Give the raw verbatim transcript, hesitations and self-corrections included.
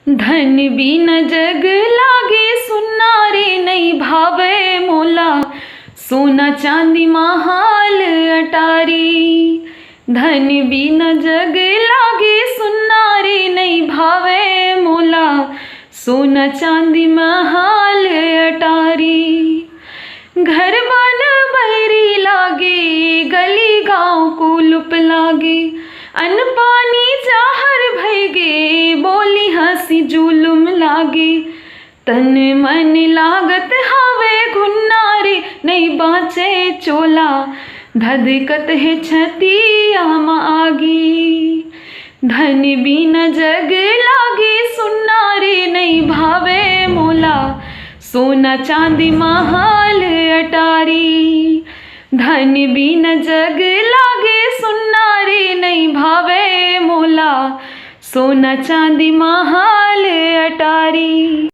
धन बिना जग लागे सुन्ना रे, नइ भावे मोला सोना चांदी महल अटारी। धन बिना जग लागे सुन्ना रे, नइ भावे मोला सोना चांदी महल अटारी। घर बन बैरी लागे, गली गांव कुलुप लागे, अन्न पानी जाहर भई गे, बोली हंसी जुलुम लागे। तन मन लागत हवे घुन्ना रे, नइ बांचे चोला, धधकत हे छतिया म आगी। धन बिना जग लागे सुन्ना रे, नइ भावे मोला सोना चांदी महल अटारी। धन बिना जग लागे सुन्ना रे, नइ भावे मोला सोना चांदी महल